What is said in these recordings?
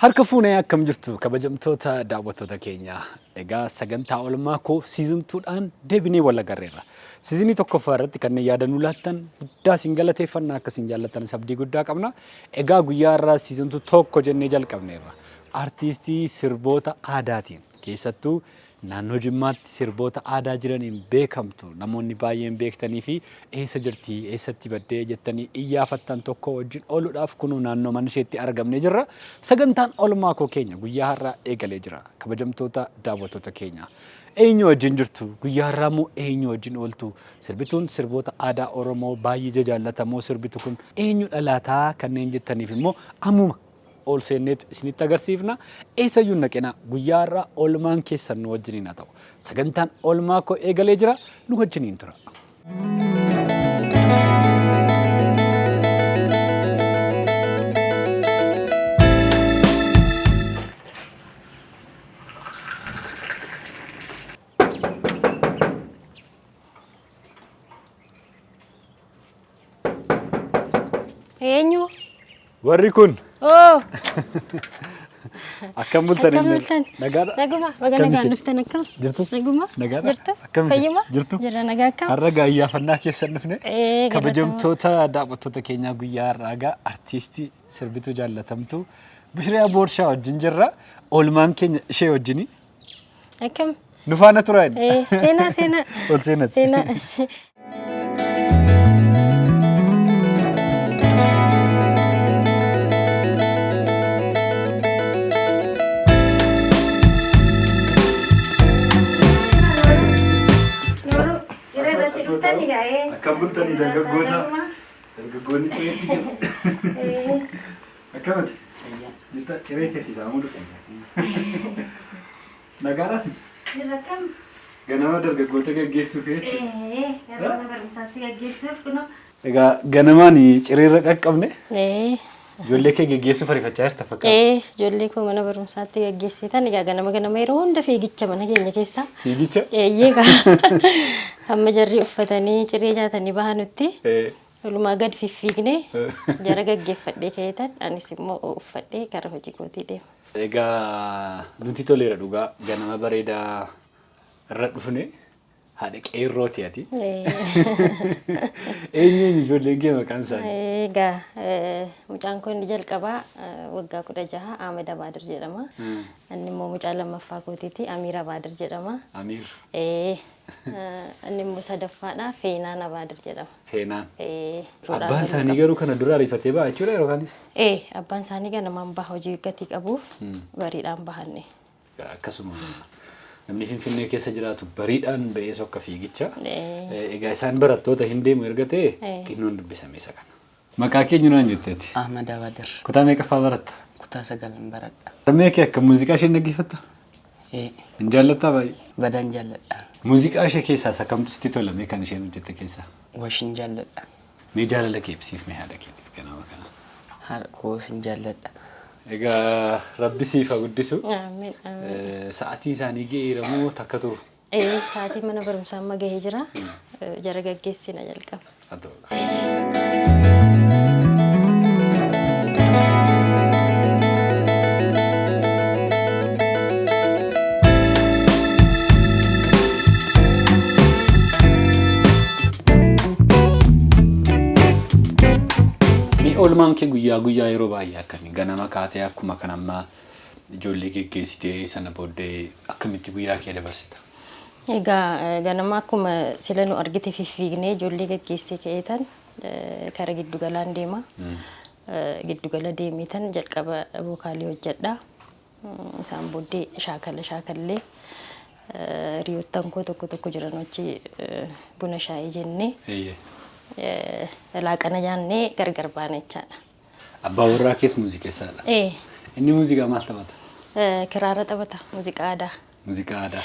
Harka fuunee akkam jirtu kabajamtoota daawwattoota keenya. Egaa sagantaa oolmaa koo season 2dhaan deebinee wal agarreerra. Seasonii tokkoffaa irratti kanneen yaada nu laattan guddaa isin galateeffanna akka isin jaallattanis abdii guddaa qabna. Egaa guyyaa har'aa season 2 tokko jennee jalqabneerra. Artiistii sirboota aadaatiin keessattuu naannoo Jimmaatti sirboota aadaa jiraniin beekamtu namoonni baay'een beektanii fi eessa jirti eessatti baddee jettanii iyyaafattan tokko wajjin ooluudhaaf kunuu naannoo mana isheetti argamnee jirra. Sagantaan oolmaa koo keenya guyyaa har'aa eegalee jira. Kabajamtoota daawwattoota keenya. Eenyu wajjin jirtu? Guyyaa har'aa immoo eenyu wajjin ooltu? Sirbituun sirboota aadaa Oromoo baay'ee jajaallatamoo sirbitu kun eenyudha laataa kanneen jettaniif immoo ammuma ol seenneetu isinitti agarsiifna. Eessayyuu hin dhaqinaa. Guyyaa har'aa oolmaan keessan nu wajjiniin haa ta'u. Sagantaan oolmaa koo eegalee jira. Nu wajjiniin tura. Eenyu? Warri kun Oo! akkam bultan Akkam inni? bultan? Nagaadha? Naguma, baga Akkam nagaan isin? dhuftan akkam? Jirtu? Naguma? Nagaadha? Jirtu? Akkam isin? Fayyuma? Jirtu? Jira nagaa akkam? Har'a gaa iyyaafannaa keessan dhufne. Ee, galatamaa. Kabajamtoota daawwattoota keenyaa guyyaa har'aa gaa artiistii sirbituu jaallatamtuu Bishiriyaa Boorshaa wajjin jirra. Oolmaan keenya ishee wajjini. Akkam? Nu faana turaa inni. Ee, seenaa seenaa. Ol seenati. Seenaa. Akkam bultanii dargaggoota? Dargaggoonni cireetti jiru. Akkamati? Jirta ciree keessisaa dhufe. Nagaadhaas ganama dargaggoota gaggeessuuf jechuudha. Egaa ganamaan cireerra qaqqabne Ee, ijoollee kee gaggeessuuf ariifachaa jirta fakkaata. ee, ijoollee koo mana barumsaatti gaggeessitan egaa ganama ganama yeroo hunda fiigicha mana keenya keessaa. Fiigicha? Eeyyee gaa. Hamma jarri uffatanii ciree nyaatanii bahanutti. Ee, Walumaa gad fiffiignee jara gaggeeffadhee ka'eetan anis immoo uffadhee gara hojii kootii deema. Egaa nuti toleera dhugaa ganama bareedaa irra dhufne haadha qeerrooti ati. Eenyu eenyu ijoolleen kee maqaan isaanii? Egaa mucaan koo inni jalqabaa waggaa 16 Ahmed Abaadir jedhama. Inni immoo mucaa lammaffaa kootiiti Amiir Abaadir jedhama. Amiir. Inni immoo sadaffaadha Feenaan Abaadir jedhama. Feenaan. Abbaan isaanii garuu kana dura ariifatee ba'a jechuudha yeroo kaanis? Ee, abbaan isaanii ganamaan baha hojii gatii qabuuf bariidhaan bahanne. Akkasuma namni Finfinnee keessa jiraatu bariidhaan ba'ee sokka fiigicha. Egaa isaan barattoota hin deemu erga ta'e xinnoon dubbisame isa kana. Maqaa kee eenyu naan jetteeti? Ahmad Abadir. Kutaa meeqaffaa baratta? Kutaa 9 baradha. Harmee kee akka muuziqaa isheen dhaggeeffatta? Ee. Hin jaallattaa baay'ee? Badan jaalladha. Muuziqaa ishee keessaa isa kamtu sitti tola mee kan isheen hojjette keessaa? Washin jaalladha. Mee jaalala kee ibsiif mee haadha keetiif ganama kana. Haadha koo sin jaalladha. Egaa rabbi siif haa guddisu. Amiin amiin. Sa'aatiin isaanii ga'eera moo takka turu? Ee, sa'aatiin mana barumsaa amma gahee jira. Jara gaggeessina jalqaba. Haa ta'u. Mee oolmaan kee guyyaa guyyaa yeroo baay'ee akkamii? Ganama kaatee akkuma kan ammaa ijoollee geggeessitee sana booddee akkamitti guyyaa kee dabarsita? Egaa ganama akkuma sila nu argite fiffiignee ijoollee gaggeessee ka'eetan kara giddugalaan deema. Giddugala deemeetan jalqaba vookaalii hojjedha. Isaan booddee shaakala shaakallee hiriyoottan koo tokko tokko jiran achi buna shaayii jennee laaqana nyaannee gargar baana jechaadha. Abbaa warraa kees muuziqeessaadha. Ee. Inni muuziqaa maal taphata? Kiraara taphata, muuziqaa aadaa. Muuziqaa aadaa.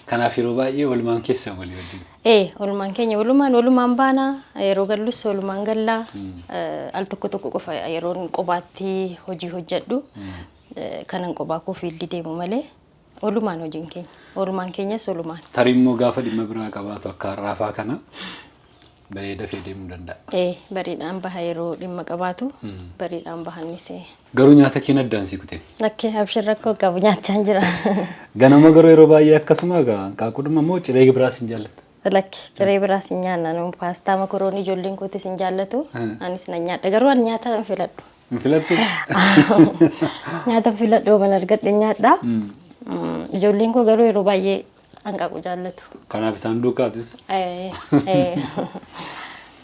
Kanaaf yeroo baay'ee oolmaan keessan walii wajjin. Ee, oolmaan keenya walumaan walumaan baana, yeroo gallus walumaan gallaa. Al tokko tokko qofa yeroon qobaatti hojii hojjedhu kanan qobaa koo fiildii deemu malee walumaan hojiin keenya. Oolmaan keenyas walumaan. Tarii immoo gaafa dhimma biraa qabaatu akka har'aafaa kana bahee dafee deemuu danda'a. Ee, bariidhaan baha yeroo dhimma qabaatu bariidhaan bahannis. Garuu nyaata keen addaan si kute. Lakkee abshir rakkoo qabu nyaachaan jira. Ganama garuu yeroo baay'ee akkasuma egaa hanqaaquudhuma moo ciree biraas hin jaallatta? Lakkee ciree biraas hin nyaanna. Nuun paastaa makoroonii ijoolleen kootis hin jaallatu. Anis nan nyaadha garuu ani nyaata hin filadhu. Hin filattu? Nyaata hin filadhu man argadhe nyaadha. Ijoolleen koo garuu yeroo baay'ee hanqaaquu jaallatu. Kanaaf isaan duukaatis.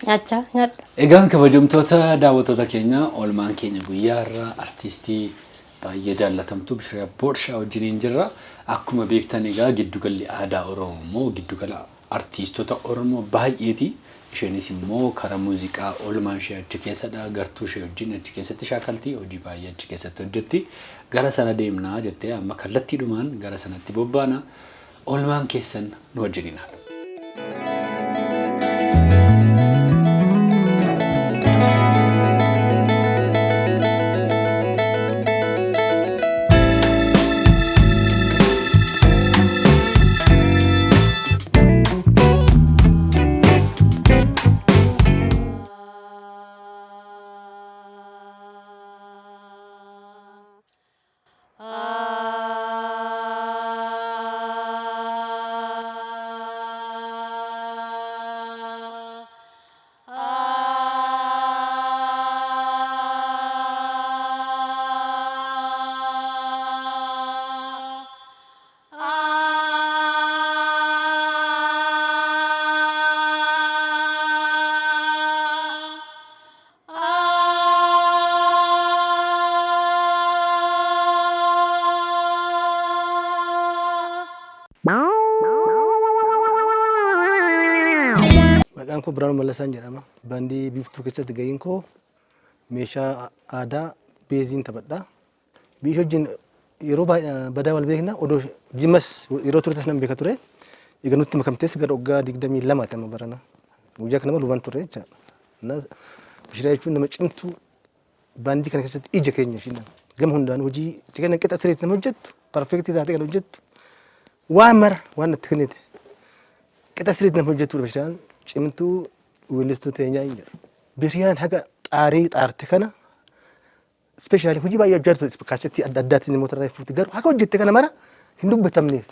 Nyaachaa nyaadha. Egaan kabajamtoota daawwattoota keenya oolmaan keenya guyyaa irraa artiistii baay'ee jaallatamtuu Bishiraa Boorshaa wajjiniin jirra. Akkuma beektan egaa giddugalli aadaa Oromoo immoo giddugala artiistota Oromoo baay'eeti. Isheenis immoo karaa muuziqaa oolmaan ishee achi keessadha. Gartuu ishee wajjin achi keessatti shaakalti. Hojii baay'ee achi keessatti hojjetti. Gara sana deemnaa jettee amma kallattiidhumaan gara sanatti bobbaana. Oolmaan keessan nu wajjiniin haa ta'u. Maqaan koo Biraanuu Mallasaan jedhama. Baandii Biiftuu keessatti gaheen koo meeshaa aadaa beeziin taphadha. Biiftuu wajjin yeroo badaa wal beekna, odoo Jimmas yeroo turtes nan beeka ture. Egaa nutti makamtes gara waggaa 22 amma barana. Guyyaa kana luban ture jechaadha. Bishiraa jechuun nama cimtuu baandii kana keessatti ija keenya ishiin gama hundaan hojii itti kennan qixa sirriitti nama hojjettu, parfeektii taatee kan hojjettu, waan mara waan itti kennite qixa sirriitti nama hojjettudha. Bishiraan cimtuu weellistuu teenyaa hin jedhu. Bishiraan haga xaarii xaarte kana ispeeshaalii hojii baay'ee hojjetu kaasettii adda addaatiin namoota irraa fuuti garuu haga hojjette kana mara hin dubbatamneef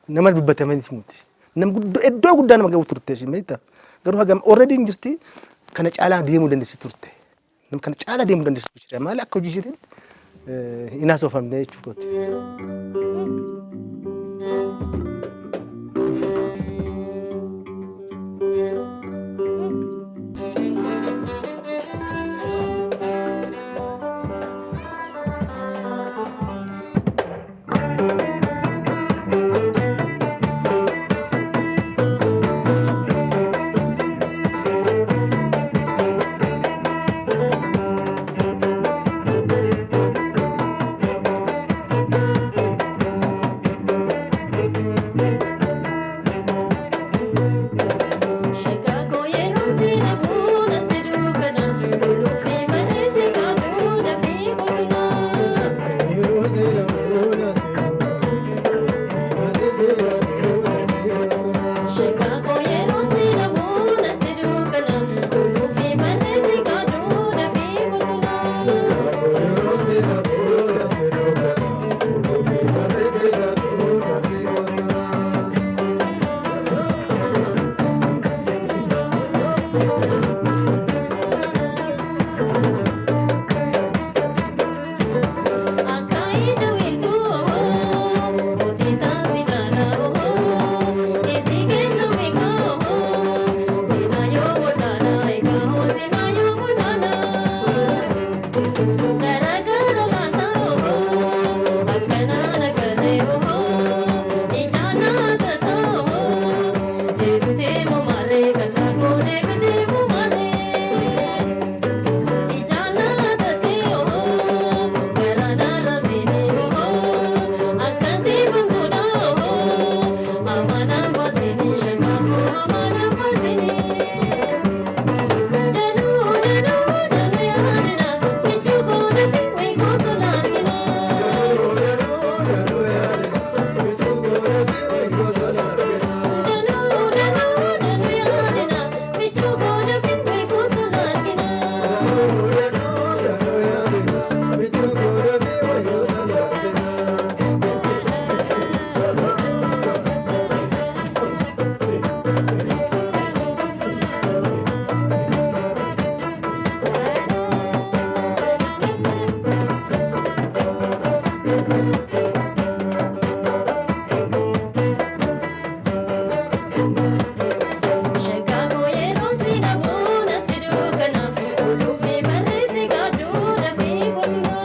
nama dubbatamaniif miti. Nama guddoo iddoo guddaa nama ga'u turte isheen beektaa. Garuu hagam already hin jirti kana caalaa deemuu dandeessi turte. Nama kana caalaa deemuu dandeessi turte. Maali akka hojii isheetitti hin haasofamne jechuudha. Shakaakoo yeroon si dhabuu natti dukkana Oduu fi barreessi gaaduu dafii godhuna.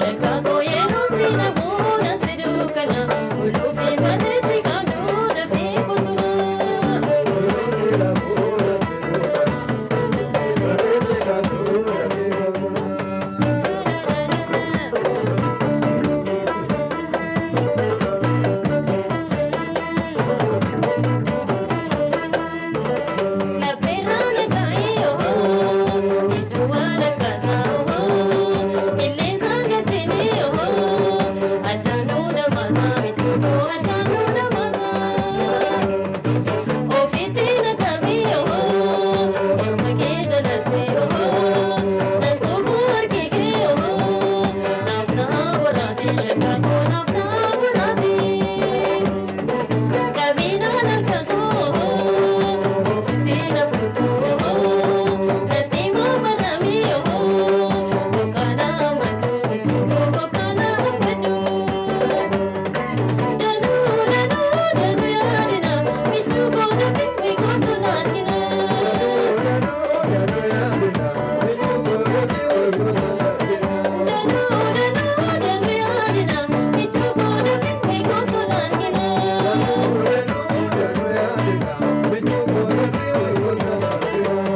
Shakaakoo yeroon si dhabuu natti dukkana Oduu fi barreessi gaaduu dafii godhuna. Lapeeraan kaayoo iddoo waan akkaasaa qilleensa galtee addaanuu namaasaa miidhagoo addaanuu namaasaa ofiitti naqamee morma kee jalatti nankookoo harki kee naaftaa waraabee shakkaakoo naaftaa waraabee. Kabinaan harka koo ofitti na fuudhoo natti mamanamee bokkaana maduu bokkaana maduu. Danuu danuu danuu yaadina michuu koo dafii kootu laangina. Danuu danuu danuu yaadina michuu koo dafii kootu laangina.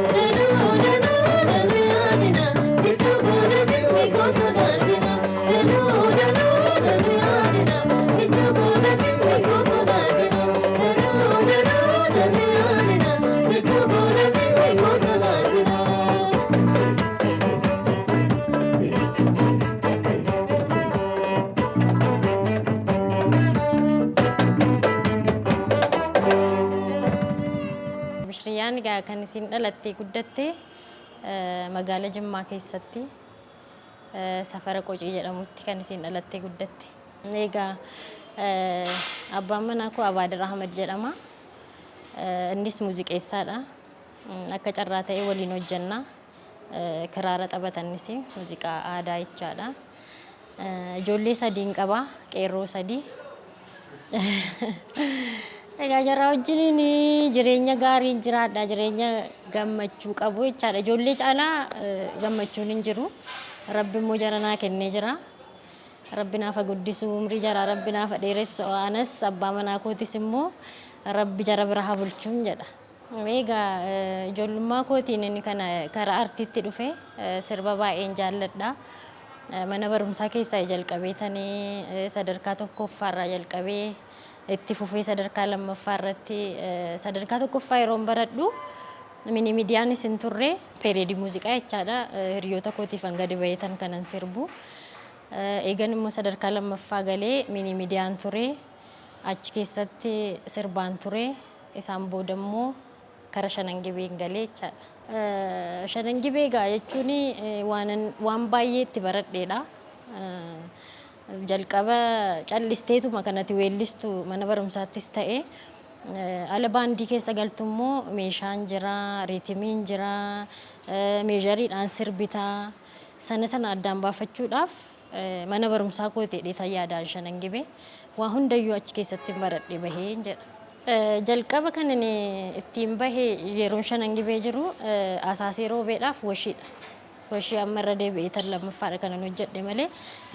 Danuu danuu danuu yaadina michuu koo dafii kootu laangina. Danuu danuu danuu yaadina michuu koo dafii kootu laangina. Danuu danuu danuu yaadina michuu koo dafii kootu laangina. Bishriyyaan egaa kan isin dhalattee guddatte magaalaa Jimmaa keessatti safara Qocii jedhamutti kan isin dhalattee guddatte. Egaa abbaan manaa koo Abaadir Ahmad jedhama. Innis muuziqeessaadha. Akka carraa ta'ee waliin hojjenna. Kiraara taphatannis muuziqaa aadaa jechaadha. Ijoollee sadiin qaba. Qeerroo sadii. Egaa jaraa wajjiniin jireenya gaariin jiraadha. Jireenya gammachuu qabu jechaadha. Ijoollee caalaa gammachuun hin jiru. Rabbi immoo jara naa kennee jira. Rabbi naaf haa guddisu umrii jaraa Rabbi naaf haa dheeressu. Anas abbaa manaa kootis immoo Rabbi jara bira haa bulchuun jedha. Egaa ijoollummaa kootiin inni kana karaa artiitti dhufe sirba baay'een jaalladha. Mana barumsaa keessaa jalqabee tanii sadarkaa tokkoffaarraa jalqabee itti fufee sadarkaa lammaffaa irratti sadarkaa tokkoffaa yeroon baradhu mini miidiyaanis hin turre peereedii muuziqaa jechaadha. Hiriyoota kootiif hanga gadi bahee tan kanan sirbu. Eegan immoo sadarkaa lammaffaa galee mini miidiyaan ture. Achi keessatti sirbaan ture. Isaan booda immoo kara shanan gibeen galee jechaadha. Shanan gibee egaa jechuun waan baay'ee itti baradheedha. Jalqaba callisteetuma kanatti weellistu mana barumsaattis ta'e ala baandii keessa galtu immoo meeshaan jira, riitimiin jira, meeshariidhaan sirbitaa sana sana addaan baafachuudhaaf mana barumsaa kooti jedhee yaadaan shanan gibee waa hundayyuu achi keessatti baradhe bahee jedha. Jalqaba kan inni ittiin bahe yeroon shanan gibee jiru asaasee roobeedhaaf washiidha. Washii amma irra deebi'ee tan lammaffaadha kanan hojjedhe malee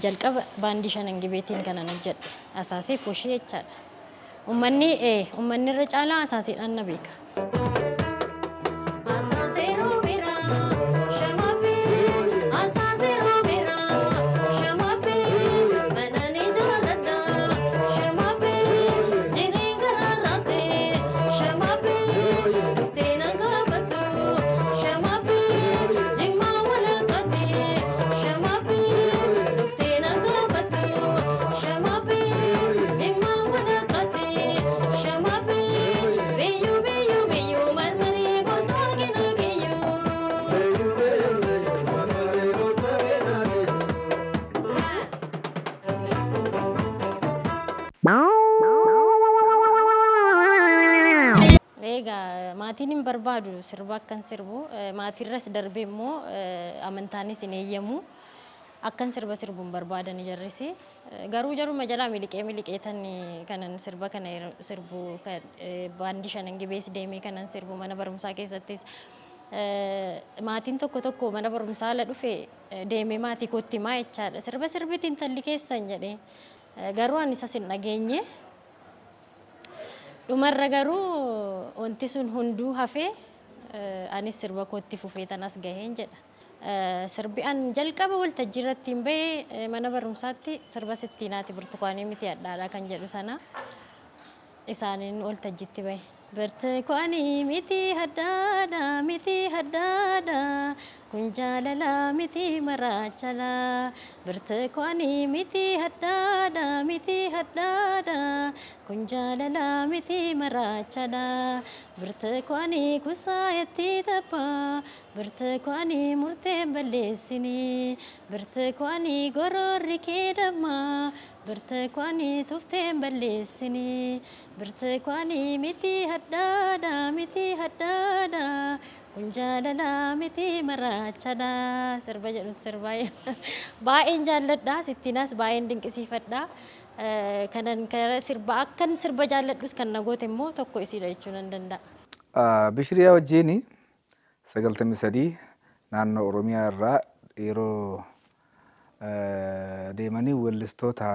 jalqaba baandii shanan gibeetiin kanan hojjedhe asaaseef washii jechaadha. Uummanni uummanni irra caalaa asaaseedhaan na beeka. Asaasee roobeera shamaapee asaasee roobeera shamaapee bananii jaaladha shamaapee jireen garaaraatee shamaapee dhuftee na gaafatu shamaapee jimmaa walaqatee shamaapee dhuftee na gaafatu shamaapee jimmaa walaqatee shamaapee biyyuu biyyuu biyyuu marmaree gosa kena kiyyuu. Egaa maatiin hin barbaadu sirba akkan sirbu maatiirras darbee immoo amantaanis hin eeyyamu. Akkan sirba sirbu hin barbaadani jarris. Garuu jaruma jalaa miliqee miliqeetan kanan sirba kana yeroo sirbu baandii Shanan Gibees deemee kanan sirbu mana barumsaa keessattis. Maatiin tokko tokko mana barumsaa ala dhufe deemee maatii kootti himaa jechaadha. Sirba sirbiti intalli keessan jedhee. Garuu ani isas hin dhageenye. Dhumarra garuu wanti sun hunduu hafee anis sirba kootti fufeetan as gaheen jedha. Sirbi an jalqaba waltajjii irratti hin bahe mana barumsaatti sirba sittiinaati burtukaanii miti hadhaadha kan jedhu sana isaaniin waltajjiitti bahe. Burtukaanii miti hadhaadha miti hadhaadha kun jaalala miti maraachala. Burtukaanii miti hadhaadha miti hadhaadha kun jaalala miti maraachala. Burtukaanii kusaayetti taphaa Birtukaanii murteen balleessinii Birtukaanii gororri kee dammaa Birtukaanii tufteen balleessinii Birtukaanii miti hadhaadha miti hadhaadha kun jaalala miti maraachadha sirba jedhu sirbaa baay'een jaalladha sittiinaas baay'een dinqisiifadha. Kanan kara sirba akkan sirba jaalladhus kan na goote immoo tokko isiidha jechuu nan danda'a. Bishiriyaa wajjin 93 naannoo Oromiyaa irraa yeroo deemanii weellistoota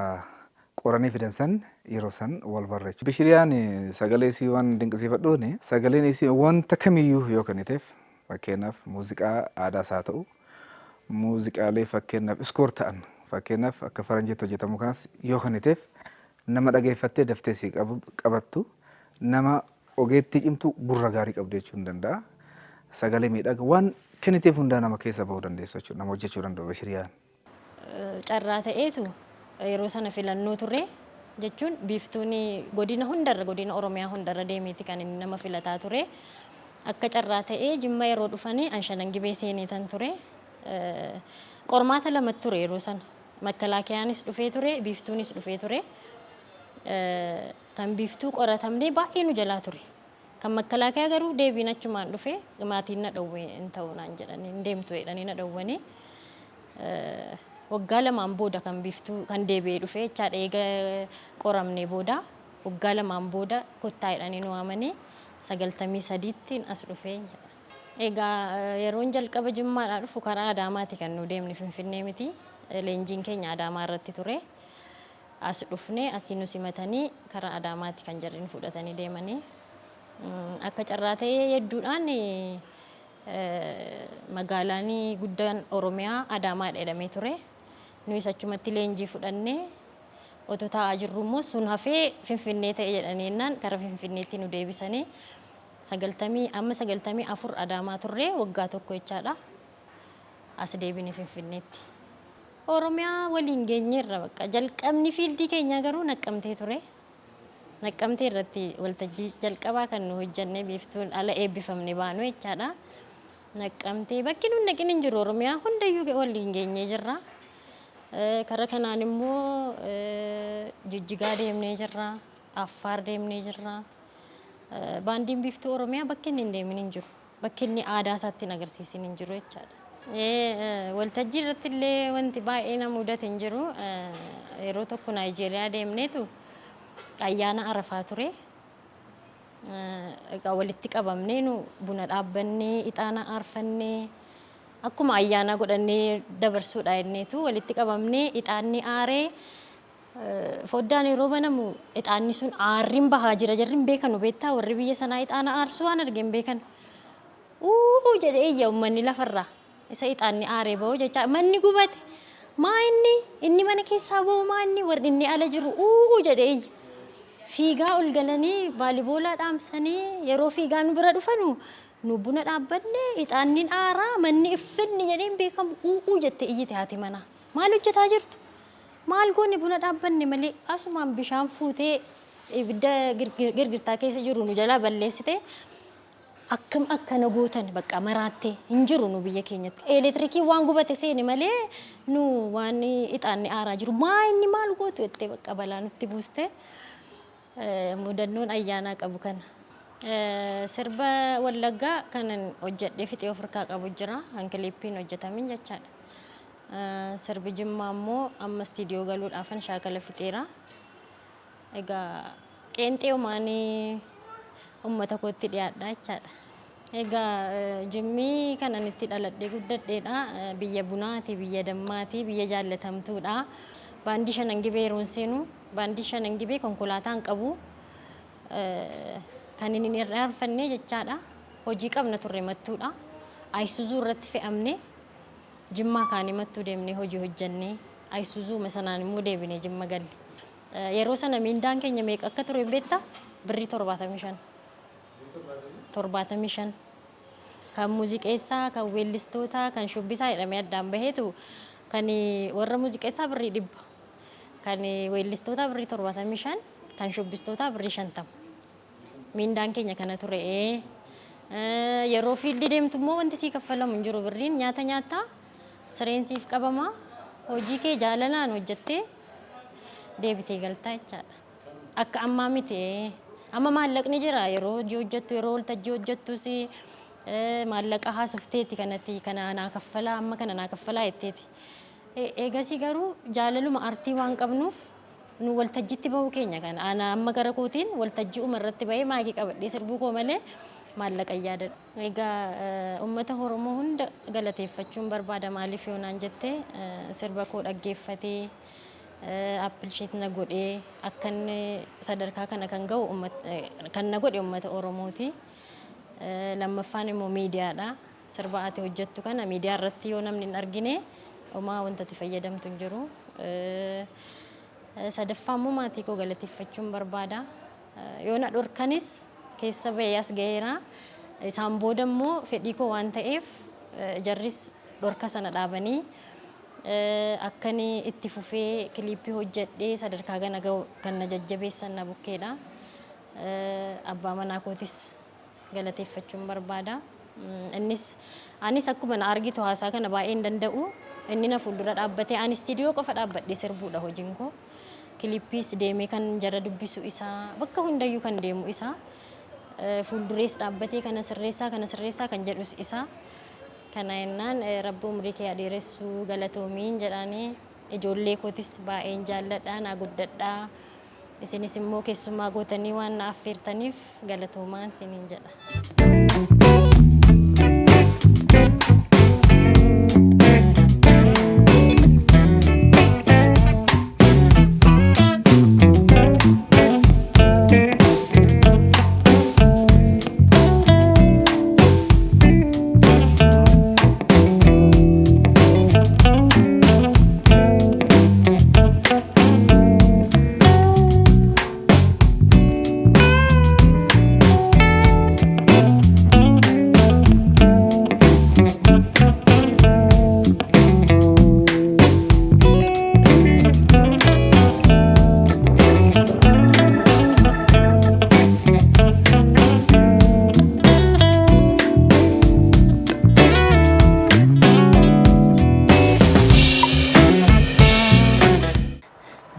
qoranii fidan san yeroo san wal barre jechuudha. Bishiriyaan sagalee isii waan dinqisiifadhuun sagaleen isii wanta kamiyyuu yoo kenniteef fakkeenyaaf muuziqaa aadaas haa ta'u muuziqaalee fakkeenyaaf iskoor ta'an fakkeenyaaf akka faranjiitti hojjetamu kanas yoo kenniteef nama dhageeffattee daftee sii qabattu nama ogeettii cimtuu gurra gaarii qabdu jechuun danda'a. Sagalee miidhaga waan kenniteef hundaa nama keessa bahuu dandeessu jechuudha. Nama hojjechuu danda'u Bashiriyaan. Carraa ta'eetu yeroo sana filannoo ture jechuun Biiftuun godina hundarra godina Oromiyaa hundarra deemeeti kan inni nama filataa ture. Akka carraa ta'ee Jimma yeroo dhufanii an Shanan Gibee seeneetan ture. Qormaata lamatu ture yeroo sana. Makkalaakiyaanis dhufee ture, Biiftuunis dhufee ture. Kan Biiftuu qoratamnee baay'ee nu jalaa ture. Kan makkalaakayaa garuu deebiin achumaan dhufe maatiin na dhowwe hin ta'u naan jedhanii hin deemtu jedhanii na dhowwanii. Waggaa lamaan booda kan Biiftuu kan deebi'ee dhufe jechaadha eega qoramnee booda waggaa lamaan booda kottaa jedhanii nu waamanii 93tti as dhufe. Egaa yeroon jalqaba Jimmaadhaa dhufu karaa Adaamaati kan nu deemne Finfinnee miti. Leenjiin keenya Adaamaa irratti ture. As dhufne asii nu simatanii karaa Adaamaati kan jarri nu fudhatanii deemanii. Akka carraa ta'ee hedduudhaan magaalaan guddaan Oromiyaa Adaamaadha jedhamee ture. Nuyis achumatti leenjii fudhannee otoo taa'aa jirru immoo sun hafee Finfinnee ta'e jedhanii jennaan gara Finfinneetti nu deebisanii 90 amma 94 Adaamaa turre waggaa tokko jechaadha. As deebine Finfinneetti. Oromiyaa waliin geenyeerra bakka. Jalqabni fiildii keenyaa garuu Naqqamtee ture. Naqqamtee irratti waltajjii jalqabaa kan nu hojjenne Biiftuun ala eebbifamne baanu jechaadha. Naqqamtee bakki nun dhaqin hin jiru Oromiyaa hundayyuu waliin geenyee jirra. Kara kanaan immoo Jijjigaa deemnee jirra. Affaar deemnee jirra. Baandiin Biiftuu Oromiyaa bakki inni hin deemin hin jiru. Bakki inni aadaa isaatti hin agarsiisin hin jiru jechaadha. Waltajjii irratti illee wanti baay'ee na mudate hin jiru. Yeroo tokko Naayijeeriyaa deemneetu ayyaana Arafaa ture. Egaa walitti qabamnee nu buna dhaabbannee ixaana aarfannee akkuma ayyaana godhannee dabarsuudha jenneetu walitti qabamnee ixaanni aaree Foddaan yeroo banamu ixaanni sun aarriin bahaa jira jarri hin beekanu beektaa warri biyya sanaa ixaana aarsuu waan arge hin beekan. Uuu jedhee iyya uummanni lafarraa isa ixaanni aaree bahu jecha manni gubate maa inni inni mana keessaa bahu maa inni warri inni ala jiru uuu jedhee iyya. Fiigaa ol galanii baaliboolaa dhaamsanii yeroo fiigaa nu bira dhufanu nu buna dhaabbanne ixaanni aaraa manni iffinni jedhee hin beekamu uuu jette iyyite haati manaa. Maal hojjetaa jirtu? Maal goone buna dhaabbanne malee asumaan bishaan fuutee ibidda girgirtaa keessa jiru nu jalaa balleessite akkam akkana gootan bakka maraattee hin jiru nu biyya keenyatti. Elektirikiin waan gubate seene malee nu waan ixaanni aaraa jiru maa inni maal gootu jettee bakka balaa nutti buuste mudannoon ayyaanaa qabu kana. Sirba Wallaggaa kanan hojjedhee fixee of harkaa qabu jira kan kiliippiin hojjetamin jechaadha. Sirbi Jimmaa immoo amma istiidiyoo galuudhaafan shaakala fixeera. Egaa qeenxee'umaan uummata kootti dhiyaadha jechaadha. Egaa Jimmi kan ani itti dhaladhee guddadheedha. Biyya bunaati, biyya dammaati, biyya jaallatamtuudha. Baandii Shanan Gibee yeroon seenu, baandii Shanan Gibee konkolaataa hin qabu. Kan inni hin irraanfanne jechaadha. Hojii qabna turre Mattuudha. Ayisuzuu irratti fe'amne Jimmaa kaanee Mattuu deemnee hojii hojjannee Ayisuzuuma sanaan immoo deebinee Jimma galle. Yeroo sana miindaan keenya meeqa akka ture hin beektaa? Birrii 75. 75. Kan muuziqeessaa, kan weellistootaa, kan shubbisaa jedhamee addaan baheetu kan warra muuziqeessaa birrii 100. Kan weellistootaa birrii 75, kan shubbistootaa birrii 50. Miindaan keenya kana ture. Yeroo fiildii deemtu immoo wanti sii kaffalamu hin jiru birriin nyaata nyaattaa, sireen siif qabama, hojii kee jaalalaan hojjettee deebitee galtaa jechaadha. Akka ammaa miti. Amma maallaqni jira yeroo hojii hojjettu yeroo waltajjii hojjettus maallaqa haasofteeti kanatti kana naa kaffalaa amma kana naa kaffalaa jetteeti. Eegasii garuu jaalaluma artii waan qabnuuf nu waltajjitti bahuu keenya kana ana amma gara kootiin waltajji'uma irratti bahee maayikii qabadhee sirbuu koo malee maallaqa hin yaadadhu. Egaa uummata Oromoo hunda galateeffachuun barbaada maaliif yoo naan jette sirba koo dhaggeeffatee appreciate na godhee akka inni sadarkaa kana kan ga'u kan na godhe uummata Oromooti. Lammaffaan immoo miidiyaadha. Sirba ati hojjettu kana miidiyaa irratti yoo namni hin argine homaa wanta ati fayyadamtu hin jiru. Sadaffaa immoo maatii koo galateeffachuun barbaada. Yoo na dhorkanis keessa ba'ee as ga'eera. Isaan booda immoo fedhii koo waan ta'eef jarris dhorka sana dhaabanii akkani itti fufee kiliippii hojjedhee sadarkaa kana ga'u kan na jajjabeessan na bukkeedha. Abbaa manaa kootis galateeffachuun barbaada. Innis anis akkuma na argitu haasaa kana baay'ee hin danda'u. Inni na fuuldura dhaabbatee ani istiidiyoo qofa dhaabbadhee sirbuudha hojiin koo. Kilippiis deemee kan jara dubbisu isaa bakka hundayyuu kan deemu isaa. Fuuldurees dhaabbatee kana sirreessaa kana sirreessaa kan jedhus isaa. Kana jennaan rabbi umrii kee haa dheeressu galatoomiin jedhaanii ijoollee kootis baay'een jaalladha naa guddadhaa. Isinis immoo keessummaa gootanii waan na affeertaniif galatoomaan isiniin jedha.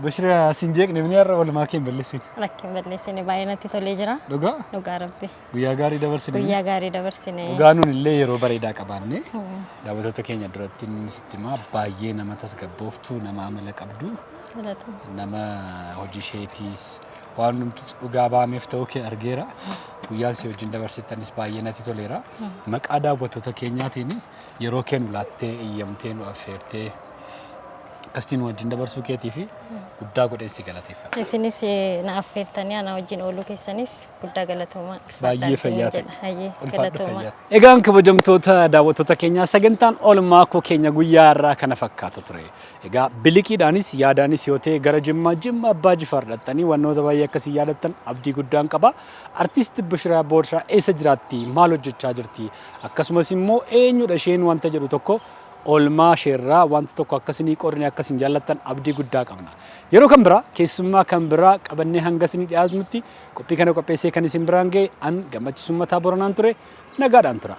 Bashira siin jeeqne mini har'a oolmaa kee hin balleessine. Lakki hin balleessine baay'ee natti tolee jira. Dhugaa Dhugaa rabbi. guyyaa gaarii dabarsine. Guyyaa gaarii dabarsine. Dhugaa nuun illee yeroo bareedaa qabaanne daawwattoota keenya duratti inni sitti himaa baay'ee nama tasgabbooftuu nama amala qabdu Galatoomi. nama hojii isheetiis waan hundumtus dhugaa ba'ameef ta'uu kee argeera. Guyyaan si wajjin dabarsitanis baay'ee natti toleera. Maqaa daawwattoota keenyaatiin yeroo kee nu laattee eeyyamtee nu affeertee akkasitti nu wajjin dabarsuu keetii fi guddaa godheen si galateeffadha. Isinis na affeertanii ana wajjin ooluu keessaniif guddaa galatoomaa. Ulfaadhaan Baay'ee isiniin fayyaa ta'e. jedha. Hayyee Ulfaadhu galatoomaa. fayyaa ta'e. Egaan kabajamtoota daawwattoota keenyaa sagantaan oolmaa koo keenya guyyaa har'aa kana fakkaata ture. Egaa biliqiidhaanis yaadaanis yoo ta'e gara Jimmaa Jimma Abbaa Jifaar dhaqxanii wantoota baay'ee akkasii yaadattan abdii guddaan qaba. Artiist Bushiraa Boorshaa eessa jiraatti? Maal hojjechaa jirti? Akkasumas immoo eenyudha isheen wanta jedhu tokko oolmaa isheerraa wanta tokko akka isinii qoodne akka isin jaallattan abdii guddaa qabna. Yeroo kan biraa keessummaa kan biraa qabannee hanga isinii dhiyaatnutti qophii kana qopheessee kan isin biraan ga'e an Gammachiis Uummataa Boranaan ture nagaadhaan tura.